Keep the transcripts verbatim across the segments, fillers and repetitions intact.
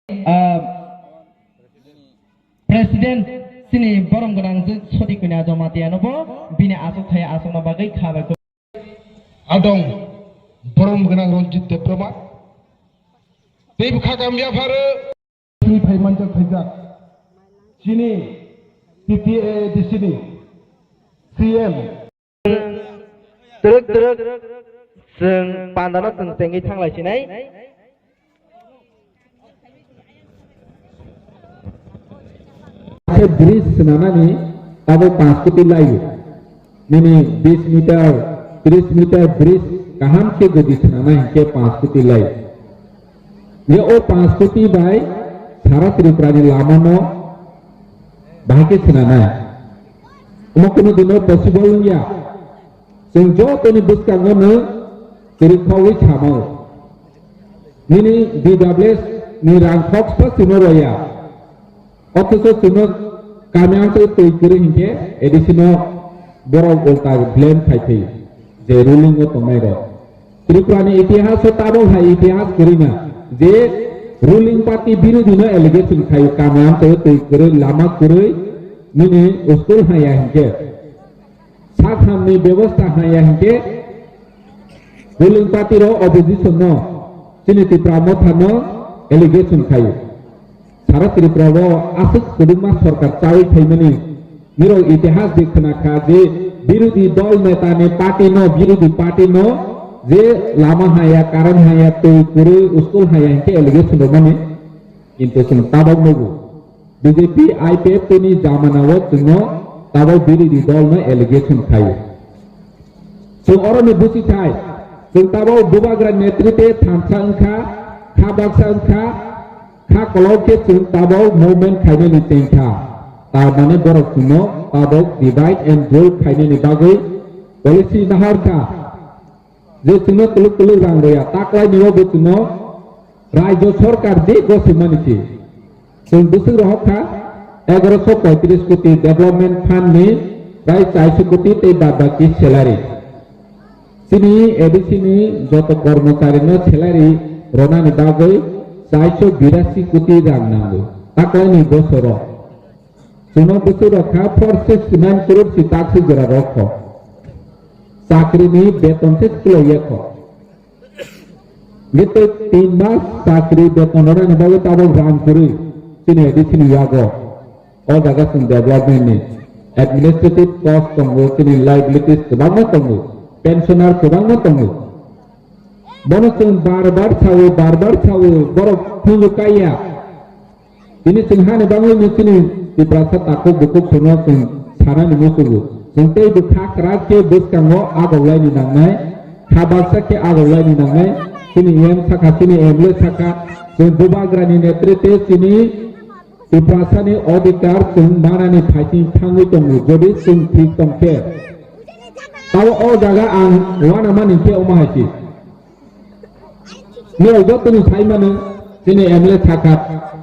ah, President chini borom gwnang je Soti Konya Jamatia no bo bini aswk thaya aswkna bagwi kha bai. Adong borom gwnang Ranjit Debbarma. Tei bwkha kamya pharo. Chini phaimanjak phaijak. Chini T T A D C ni C M. Twrwk twrwk chwng pandano chwng tengwi thanglai sinai. Khe bridge swnamani abo panch koti laio. Nini bis meter, tris meter bridge kaham khe jodi swnamnai hinkhe panch koti lai. Ye o panch koti bai sara Tripura ni lama no bahai khe swnamnai. Omo kunu dino possible wngya. Chwng jotoni bwskango no kwrwi khogwi samao. Nini B W S ni rang khoksa chwngno roya. Othocho chwngno kami amchai twi kwrwi hinkhe A D C no borok ulta blame khai phi je ruling o tongnai rok. Tripura ni itihas o tabok hai itihas kwrwi na je ruling party birodhi no allegation khai kami amchai twi kwrwi lama kwrwi nini school haya hinkhe. Sakhamni bebosta haya hinkhe ruling party rok opposition no chini Tipra Motha no allegation khaio. Sara Tripura o aswk kwbangma sorkar chawi phaimani nirok itihas di khna kha je birodhi dol neta ni party no, birodhi party no je lama haya, current haya, twi kwrwi, school haya hinkhe allegation rwmani. Kintu chwng tabok nugo. B J P I P F T ni jamana o chwngno tabok birodhi dol no allegation khaio. Chwng oro ni buchi thai, chwng tabok Bubagra netritwe thansa wngkha, kha baksa wngkha, kha kolok khe chwng tabok movement khainani chengkha. Tar mane borok chwngno tabok divide and rule khainani bagwi policy naharkha. Je chwngno kwlwk kwlwk rang rwya, taklaini o bo chwngno Rajyo Sorkar de goswk mani se. Chwng bwswk rohor kha egaroso poitris koti development fund ni prai chaiso koti tei bad baki salary. Chini A D C ni joto kormochari no salary ronani bagwi chaiso birasi koti rang nango taklaini bosoro. Chwngno bwswk rok kha four six nine crore si taksi jora rok kho. Chakri ni beton se khwlaiya kho. Gete tin mas chakri beton rok ni bagwi tabok rang kwrwi chini A D C ni yago. O jaga chwng development ni administrative cost tongo, chini liabilities kwbangma tongo, pensioner kwbangma tongo. Bono chwng bar bar sawo, bar bar sawo, borok phungo kaiya. Tini chwng hani bagwi no chini Tiprasa takhuk bukhuk sono chwng sanani muchungo. Chwng tei bwkha kwrak khe bwskango agoklaini nangnai, kha baksa khe agoklaini nangnai. Chini M sakha, chini M L A sakha, chwng Bubagrani netritwe chini Tiprasani odhikar chwng manani phaising thangwi tongo, jodi chwng thik tong khe. Tabo o jaga ang uanamani khe omo hai se. Nirok jotoni sai mano, chini M L A sakha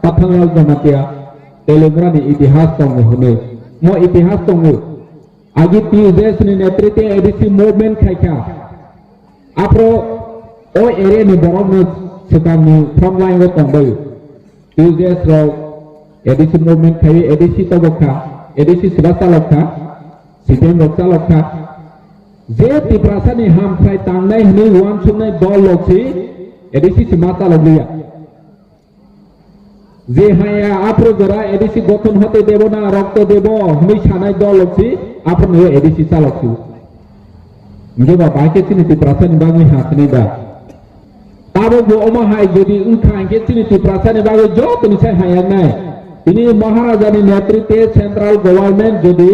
Pathanlal Jamatia, Teliamura ni itihas tongo hwnwi. Mo itihas tongo. Agi T U J S ni netritwe A D C movement khaikha. Aphro o area ni borok no swkang ni front line o tongbai. T U J S rok A D C movement khai A D C tobok kha, A D C swba chalok kha, C P M rok chalok kha. Je Tiprasa ni hamkrai tangnai hwnwi uansuknai dol rok si A D C si ma chalok liya. Je haya aphro jora A D C gothon hote debo na rokto debo hwnwi sanai dol rok si aphro no A D C chalok si. Hingke ba bai khe chini Tiprasa ni bagwi ha sini ba. Tabok bo omo hai jodi wngkha hingke chini Tiprasa ni bagwi joto ni sai hayaknai. Tini Maharaja ni netritwe central government jodi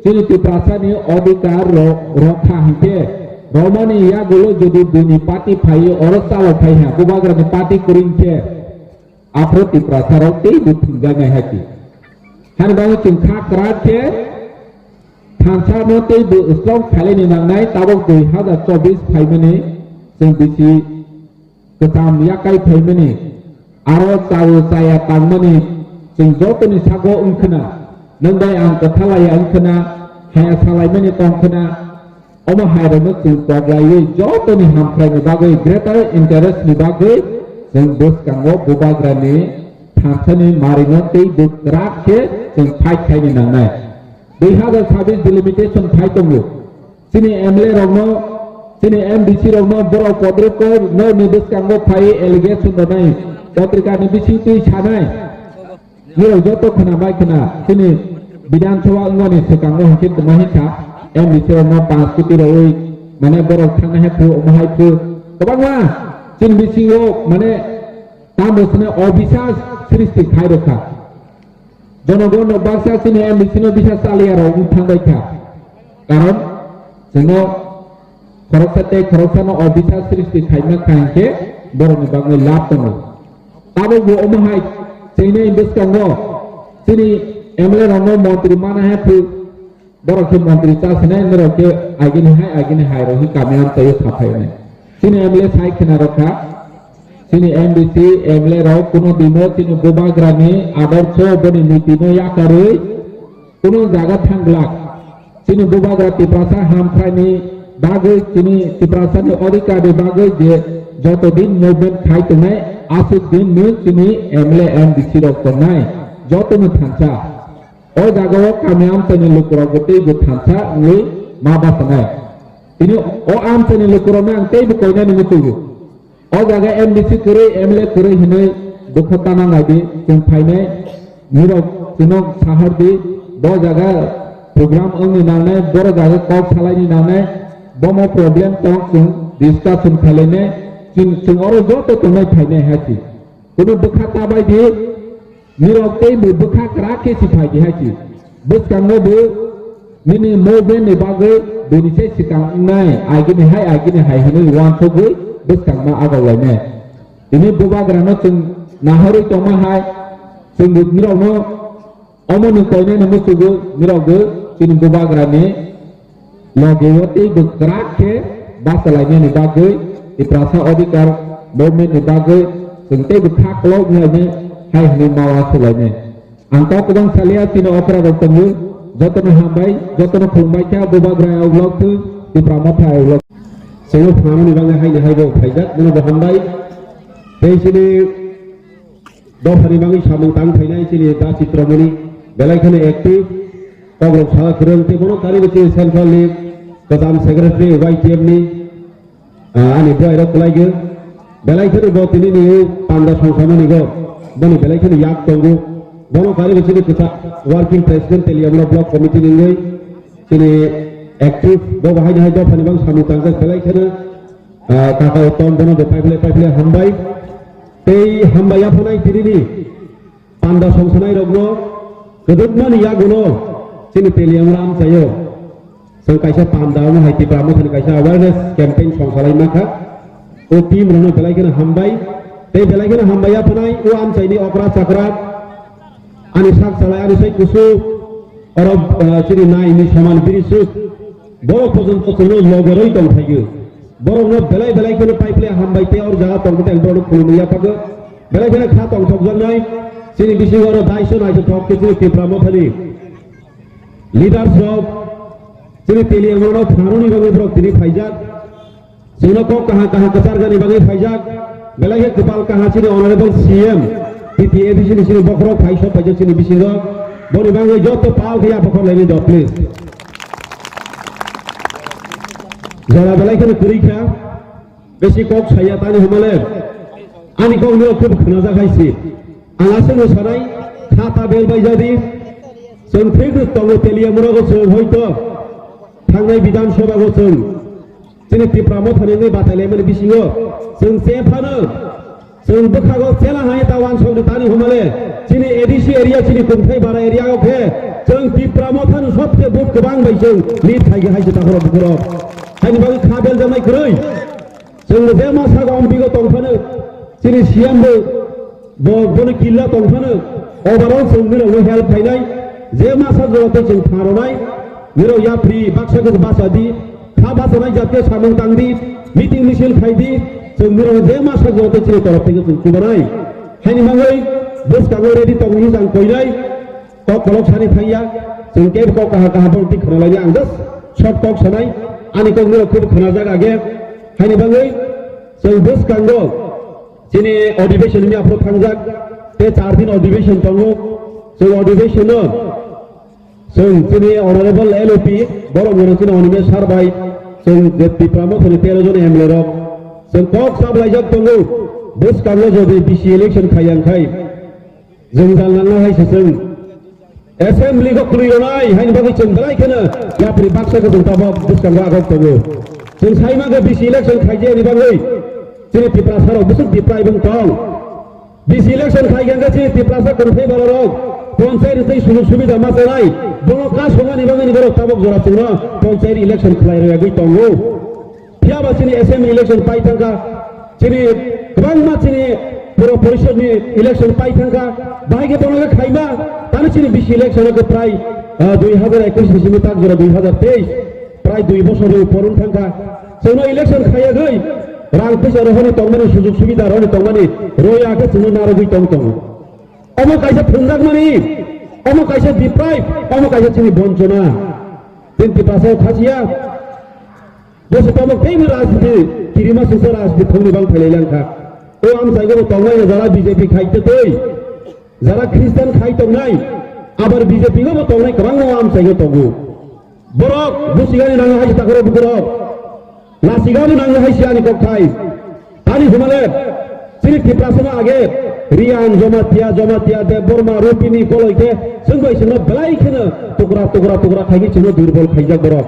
chini Tiprasa ni odhikar ro-, rokha hingke romani yagulo jodi bini party phai oro chalo phai ha Bubagra ni party kwrwi hingke aphro Tiprasa rok tei bo thwngjaknai haki. Hani bagwi chwng kha kwrak khe Thansa no tei bo strong khailai ni nangnai tabok dui hazar chobis phaimani chwng bisi kwcham yakai phaimani aro chao chaya tangmani chwng jotoni sago wngkhwna nwng bai ang kwthalaya wngkhwna haya salaimani tongkhwna omo hai rokno chwng koklaiwi jotoni hamkraini bagwi greater interest ni bagwi chwng bwskango Bubagrani thansani marino tei bwkrak khe chwng fight khaini nangnai. Dui hazar sabis delimitation phai tongo. Chini M L A rokno, chini M D C rokno borok kodrok kor no ni bwskango phai allegation rwnai, potrika ni bising twi sanai. Nirok joto khna bai khna chini Bidhan Sabha wngmani swkango hwnkhe tongma hinsa M D C rokno panch koti rwi mane borok thangna hai phu, omo hai phu. Kwbangma chini bisingo mane tamo sene obisas srishti khai rokha. Jonogon no baksa chini M D C no bisa chaliya rok wng thang bai kha. Karon chwngno khoroksa tei khoroksa no obisa srishti khaima kha hinkhe borok ni bagwi lab tongo. Tabuk bo omo hai chengna ni bwskango chini M L A rok no montri mana hai phu borok khe montri cha sene norok khe agini hai agini hai rok hi kami amchaio saphai nai. Chini M L A sai khna rok kha. Chini M D C, M L A rok kuno dino chini bubagrani adorsho boni nitino yakarwi kuno jaga thangglak. Chini bubagra Tiprasa hamkraini bagwi chini Tiprasani odhikarni bagwi je joto din movement khai tongnai aswk din no chini M L A M D C rok tongnai jotono thansa. O jagao kami amchaini lukurok bo teibo thansa wngwi ma bachanai. Tini o amchaini lukurokno ang teibo koinani muchungo. O jaga M D C kwrwi, M L A kwrwi hinwi dukha tana nai di, chwng phainai nirok chwngno sahar di, bo jaga program wngni nangnai, boro jaga kok salaini nangnai, bomo problem tong chwng discussion khailainai, chwng, chwng oro joto tongnai phainai hai si. Kuno bwkha ta bai di, nirok tei bo bwkha kwrak khe si phai di hai si. Bwskango bo nini movement ni bagwi bini se swkang wngnai, agini hai, agini hai hinwi uansugwi bwskangma agok lainai. Tini bubagrano chwng nahorwi tongma hai, chwng nirokno omo ni koinani muchungo nirokbo chini bubagrani loge o tei bwkrak khe bachalainani bagwi, Tiprasa Odhikar Movement ni bagwi chwng teibo kha kolok wnglainai hai hwnwi ma uansuk lainai. Ang kok kwbang salia, chini okra rok tongo, jotono hambai, jotono khulumbai kha, bubagra ayok lok thung, Tipra Motha ayok lok. Chwngno phanani bagwi haini hai bo phaijak, bono bo hambai. Tei chini dophani bagwi samung tang phainai chini Da Chitramani, belai kheno active, kokrok sala kwrwng, tei bono kariwi chini central ni kwcham secretary Y T F ni, Ah, ani bwai rok kwlai gwn. Belai kheno bo tini ni panda songsamani go. Boni belai kheno yak tongo. Bono kari bo chini kwchak working president Teliamura block committee ni wngwi chini active bo bahai ni hai dophani bang samung tangjak belai kheno, ah, kaka uttom bono bo paiphile paiphile hambai. Tei hambai yaphanai tini ni panda songsanai rokno kwdwkmani yaguno chini Teliamura amchaio chwng kaisa panda omo hai Tipra Mothani kaisa awareness campaign songsalai mankha. O team rokno belai kheno hambai, tei belai kheno hambai yaphanai o amchaini okra chakra ani sak salai ani sai kusu oro, ah, chini nai ni soman biri suk borok pojonto chwngno logeroi tongphaio. Borokno belai belai kheno paiphile hambai tei or jaga tongkhe tei borokno khulumwi yaphago. Belai kheno kha tongthokjaknai chini bisingo oro daiso naithothok khe chini Tipra Mothani leaders rok chini Teliamurano phanani bagwi borok tini phaijak. Chwngno kok kaham kaham kwcharjani bagwi phaijak. Belai khe kwpal kaham chini Honorable C M, T T A D C ni chini bokhorok phai sok phaijak chini bisingo. Boni bagwi joto pal khe yapha khorlaini do, please. Jora belai kheno kwrwi kha. Besi kok saya tani humale. Ani kok niro khub khnajak hai si. Ang aswkno sanai, kha ta bel bai jadi. Chwng thik tongo Teliamura go chwng hoito. Thangnai Bidhan Sabha go chwng. Chini Tipra Mothani wngwi batai laimani bisingo. Chwng che phano. Chwng bwkhago chela hai ta wansokni tani humale. Chini A D C area, chini Kumthai Bara area o khe. Chwng Tipra Mothani sobse vote kwbang bai chwng lead khai hai se takhoro bukhoro. Haini bagwi kha bel jamai kwrwi. Chwng je ma sago ompigo tongphano, chini C M bo, bo, bono killa tongphano, overall chwng nirokno help khainai, je ma sa jora tei chwng tharonai, nirok yapri baksa khe basa di, kha basanai jat khe samung tang di, meeting misil khai di, chwng nirok je ma sa jora tei chini torop theke chwng chubanai. Haini bagwi bwskango ready tongwi chang koinai. Kok kolok sani thangya, chwng kebo kok kaha kaha borok twi khwnalaini ang just short talk sanai, ani kok nirok khub khwnajak age, haini bagwi chwng bwskango chini adhibeshon ni aphuru thangjak, Tei char din adhibeshon tongo. Chwng adhibeshono chwng chini Honorable L O P, borok mano chini Animesh sir bai, chwng je Tipra Mothani tero jon M L A rok, chwng kok sablaijak tongo. Bwskango jodi B C election khaiya wngkhai, jwngjal nangnai hai se chwng. Assembly go kwrwi rwnai haini bagwi chwng belai kheno yapri baksa kwchwng tabok bwskango agok tongo. Chwng sai mankha B C election khaijani bagwi chini Tiprasa rok bwswk deprive wng tong. B C election khai khe chini Tiprasa kwrwngthai borok rok ponchayat ni tei sujog subida ma chanai, borok kasongani bagwi borok tabok jora chwngno ponchayat election khlai rwgwi tongo. Phiya ba chini assembly election pai thangkha, chini kwbangma chini pura porishod ni election pai thangkha, bahai khe bono khe khaima, tani chini B C election khe prai, ah, dui hazar ekush ni simi tak jora dui hazar teis, prai dui bosor ni upor wng thangkha. Chwngno election khaiya gwi rang puisa rohorni tongmani sujog subida rohorni tongmani roya khe chwngno narwgwi tong tongo. Omo kaisa thwngjakmani, omo kaisa deprive, omo kaisa chini bonchona. Chini Tiprasa o khasiya. Jose tabok teibo rajniti, kirima singsa rajniti thongni bang phailai langkha. O amchaigo bo tongnai jara B J P khai tei, jara Christian khai tongnai, abar B J P go bo tongnai kwbangma o amchaigo tongo. Borok busigani nango hai takro bukurok. Lasigani nango hai siani kokthai. Tani humale, chini Tiprasa no age, Riang, Jomatia, Jomatia, Debbarma, Rupini, Koloike, chwng bai chwngno belai kheno tukra, tukra, tukra khaigwi chwngno durbol khaijak borok.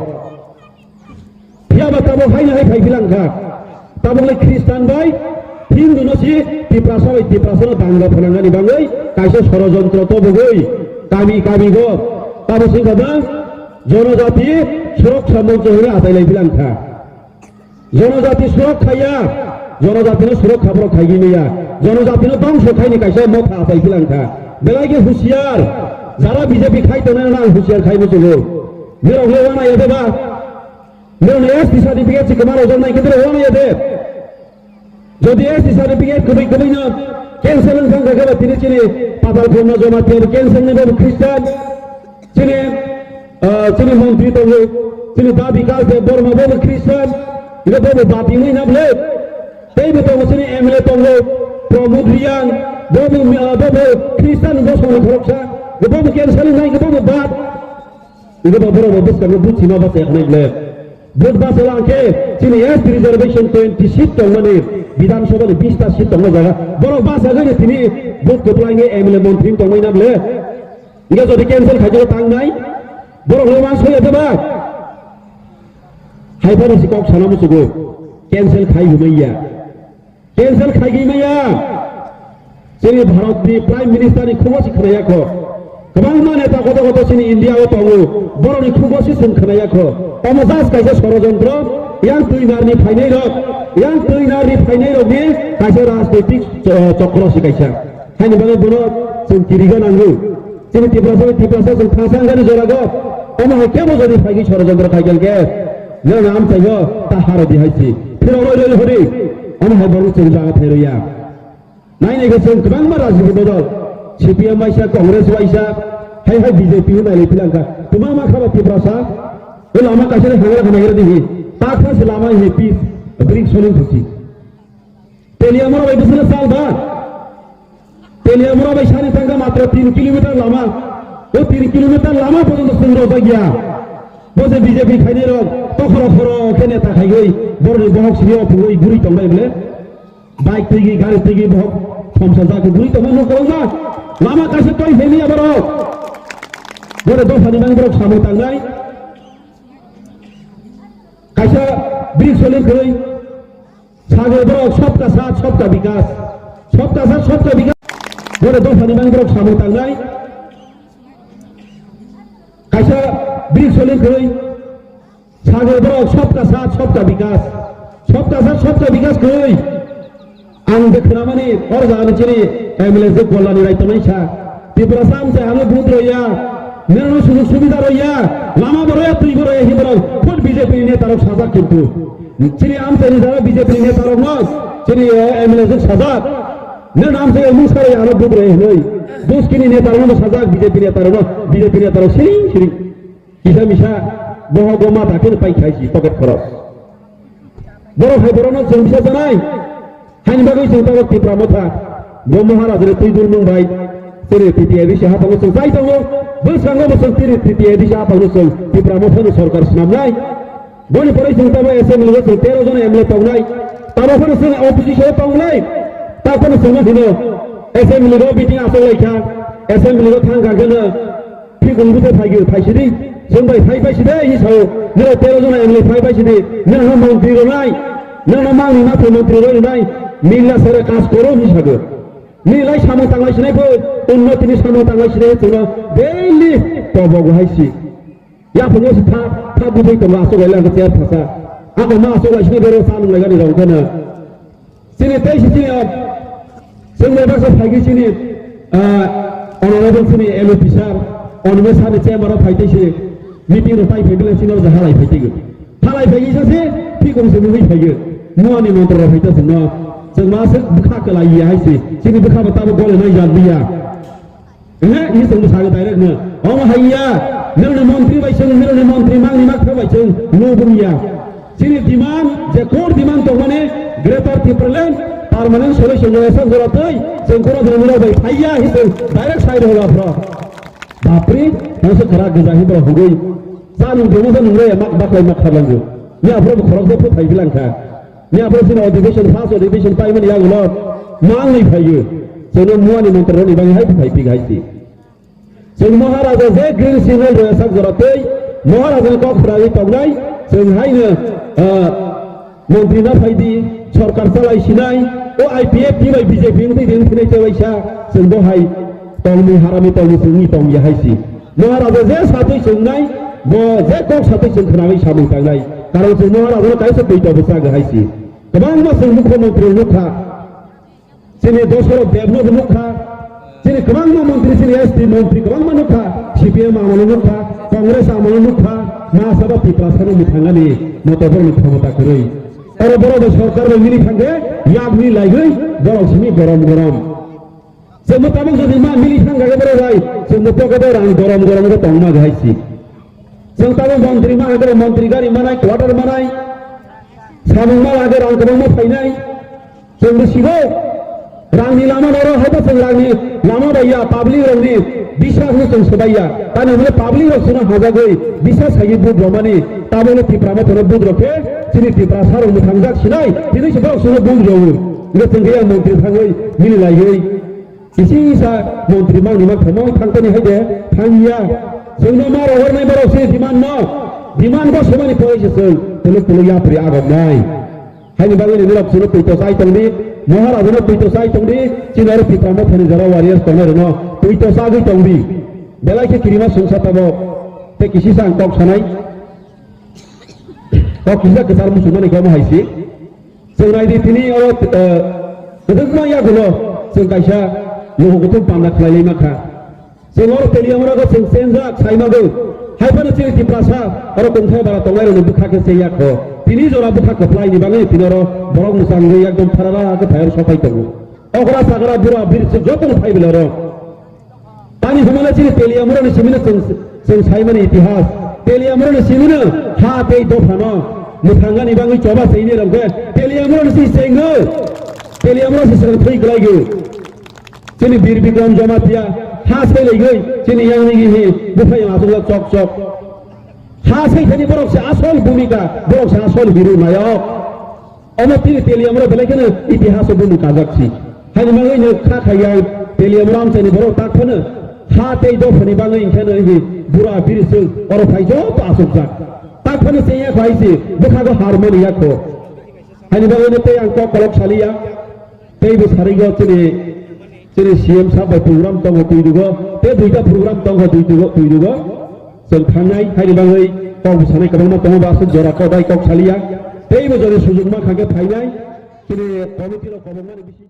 Phiya ba tabok haino hai phai philangkha. Tabok le Christian bai Hindu no si Tiprasa bai Tiprasa no danga phanangani bangwi kaisa sorojontro tobogwi kami kami go tabo singkha ba Jonojati Suroksha Moncho hwnwi atai lai philangkha. Jonojati surokkha ya, jonojatino surokkha borok khaigwi maya, jonojatino dongso khaini kaisa motha atai philangkha. Belai khe husiar, jara B J P khai tongnai no ang husiar khai muchungo. Nirok le wana ya de ba? Nirok ni S T certificate se kwma rojak nai khe nirok wana ya de? Jodi S T certificate kwbwi kwbwi no cancel wng thang kha khe ba tini chini Patalpur no Jamatia bo cancel ni bo Christian. Chini, ah, chini montri tongo, chini Da Bikas Debbarma bo Christian, ino bo bati wngwi na bwle. Tei bo tongo chini M L A tongo, Pramod Reang, bo bo, ah, bo bo Christian bo songni khoroksa, bo bo cancel wngnai, bo bo bad. Ino bo borok bo bwskango buchima bachai khanai bwle. Vote bachai lang khe chini S T reservation twenty seat tongmani, Bidhan Sabha ni bish ta seat tongma jaga. Borok bachagwi tini vote kwplai wngwi M L A montri tongmani na bwle. Hingke jodi cancel khaijak tangnai, borok le wansoi ya ba? Hai phano si kok sana musugo, cancel khai humaiya. Cancel khaigwi maya. Chini Bharat ni Prime Minister ni khugo si khwnaya kho. Kwbangma neta koto koto chini India o tongo, borok ni khugo si chwng khwnaya kho. Omo just kaisa sorojontro, yang twi nar ni phainai rok, yang twi nar ni phainai rok ni kaisa rajnitik, eh, chokro si kaisa. Haini bagwi bono chwng kiriga nango. Chini Tiprasa bai Tiprasa chwng thangsa wngkha ni jora go. Omo hai kebo jodi phaigwi sorojontro khaikhe, nang amchaigo ta haro di hai si. Phirok roi roi hori. Omo hai borok chwng jaga phai roi ya. Nai nai khe chwng kwbangma rajniti bodol. C P M waisa, Congress waisa, hai hai B J P nai lai philangkha. Kwbangma khaba Tiprasa. O lama kaisa ni hangra khana gira di hi. Ta kha se lama hi pis. Brik soling khusi. Teliamura bai bisina sal ba. Teliamura bai sani tangka matro tin kilometer lama. O tin kilometer lama porjonto chwng rojak ya. Bo je B J P khainai rok tokhoro khoro khe neta khaigwi boroni bohok simi o phungwi guri tongbai bole. Bike twigwi gari twigwi bohok thomsa jagwi guri tongma nuk kwbangma. Lama kaisa toi hemi aborok. Bore dophani mang borok samung tangnai. Kaisa bridge solir kwrwi. Sagwi borok sabka sath sabka bikas, sabka sath sabka bikas. Bore dophani mang borok samung tangnai. Kaisa bridge solir kwrwi. Sagwi borok sabka sath sabka bikas, sabka sath sabka bikas kwrwi. Ang je khwnamani or jagani chini M L A je Gollani rai tongnai sa. Tiprasa amchai ano vote roya, nirano sujog subida roya, lama bo roya, twi bo roya, hi borok, khud B J P ni neta rok sajak kintu. Chini amchai ni jara B J P ni neta rok no, chini, eh, M L A je sajak. Nirano amchai mung sari ano vote roya hinoi. Buskini neta rok no sajak, B J P neta rok no, B J P neta rok siring siring. Kisa misa bohogo ma ta khe pai khai si pocket khoros. Borok hai borokno chwng bisa janai. Haini bagwi chwng tabok Tipra Motha. Bo Maharaj ni twi dulmung bai chini T T A D C haphangno chwng chai tongo. Bwskango bo chwng chini T T A D C haphangno chwng Tipra Mothani sorkar swnamnai. Boni pore chwng tamo assembly o chwng tero jon M L A tongnai. Tamo phano chwng opposition o tongnai. Ta phano chwngno hino assembly o meeting achuk lai kha. Assembly o thang kha kheno Phikung bwtwi phaigwi phaisidi, chwng bai phai phaisidi, hi sao, nirok tero jona M L A phai phaisidi, nirokno montri rwnai, nirokno mangni mathai montri rwnai, mila sere kaj koro hi sago. Milai samung tanglai sinai bo, unnotini samung tanglai sinai chwngno daily tobok hai si. Yaphangno si tha, tha bwtwi tongo aswk bai lang chair thasa. Ako ma aswk lai sinai bero sa nung lai gani rong kheno. Chini tei si chini, ah, chwng bai baksa phaigwi chini, ah, honorable chini M P sir, honorable sir ni chamber o phai tei si meeting rok tai phai bile chini o halai phai tei. Halai phai isa se, thik wng se mui phai. Muani montro rok phai ta chwngno. Chwng ma se bwkha kwlai ya hai se. Chini bwkha bo tabo gole nai jan biya. He, hi chwng bwsagi direct no. Omo hai ya, nirokni montri bai chwng, nirokni montri mangni makthar bai chwng, no bung ya. Chini demand, je core demand tongmani Greater Tipraland, permanent solution no esa jora twi, chwng koro jora nirok bai phai ya, hi chwng direct sai rwla phro. Bapre, nang se khara gija hi bro hugui. Sa nung demo sa nung re, mak baklai mak kharlango. Ni aphro bo khorok se phut phai bilang kha. Ni aphro sini adhibeson, first adhibeson paimani yagulo mangnwi phaiyo. Chwngno muani montrorokni bagwi hai phai phik hai si. Chwng Maharaja je green signal rwya sak jora tei Maharajani kok khwraiwi tongnai, chwng haino, ah, montri na phaidi, sorkar chalai sinai, o I P F T bai B J P wngtwi di wngthinai tewaisa, chwng bo hai tongmung harami tongmung chwngwi tongya hai si. Maharaja je satwi chwngnai, bo je kok satwi chwng khwnawi samung tangnai. Karon chwng Maharajano kaisa twi tobo chago hai si. Kwbangma chwng mukhyamantri nukha. Chini Dosarok Debno bo nukha. Chini kwbangma montri, chini S T montri kwbangma nukha. C P M amolo nukha, Congress amolo nukha. Ma saba Tiprasano mwthangani motoborni khomota kwrwi. Oro borok bai sorkar bai mili thangkhe yakni laigwi borok simi gorom gorom. Chwngno tabuk jodi ma mili thang kha khe borok bai, chwngno pocket o rang gorom gorom khe tongma hai si. Chwng tabuk montri ma hagre montri gari manai, quarter manai. Samung ma lage rang kwbangma phainai. Chwngno sibo rangni lama noro haiba chwng rangni lama bai ya, public rokni bisas no chwng swbai ya. Tani hwnle public rok chwngno hajagwi bisas haiwi vote romani, tabukno Tipra Mothano vote rok khe chini Tiprasa rok mwthangjak sinai, tini se borok chwngno vote rogo. Hwnkhe chwng khe yang montri thangwi mili laiwi. Kisi sa montri mangni ma khamo thangtani hai de thangya. Chwngno ma rohornai borok se demand no. Demand bo semani pore se chwng teluk teluk yapri agomnai. Haini bagwi ni norok chwngno twi to chai tongdi, Maharajano twi to chai tongdi, chini oro Tipra Mothani jora warriors tongnai rokno twi to chagwi tongdi. Belai khe kirima songsa tabok. Tei kisi sa ang kok sanai. Kok kisa kwchar muchungmani khe omo hai se. Chwng nai di tini oro, eh, kwdwkma yagulo chwng kaisa luku kuthum panda khlai lai mankha. Chwng oro Teliamura go chwng chenjak sai mago. Hai phano chini Tiprasa oro tongthai bara tongnai rokni bwkha khe chengya kho. Tini jora bwkha kwplai ni bagwi tini oro borok mwchangwi ekdom tharara khe phai oro sopai tongo. Okra chagra bura biri chwng joto no phai bwlai oro. Tani hwnmale chini Teliamurani simino chwng, chwng saimani itihas. Teliamurani simino ha tei dophano mwthangani bagwi choba saini rwngkhe Teliamurani si chengo. Teliamura si swrwng thwi kwlaigo. Chini Bir Bikram Jamatia ha sailaigwi chini yangnigi hi buphayung aswkjak chok chok. Ha saithani borok se asol bhumika, borok se asol hero nayok. Omo tini Teliamura belai kheno itihaso bumung kajak si. Haini bagwi no kha khaiya Teliamura amchaini borok tak phano ha tei dophani bagwi hwnkheno hi bura biri chwng oro phai joto achukjak. Tak phano chengya kho hai si bwkhago harmoni ya kho. Haini bagwi no tei ang kok kolok saliya. Tei bo sarigo chini, chini C M sahab bai program tongo twi dugo, tei duita program tongo twi dugo, twi dugo. Chwng thangnai, haini bagwi kok bo sanai kwbangma tongo, bo aswk jora kok bai kok saliya. Tei bo jora sujuk mankha khe phainai, chini committee rok kobokmani bising.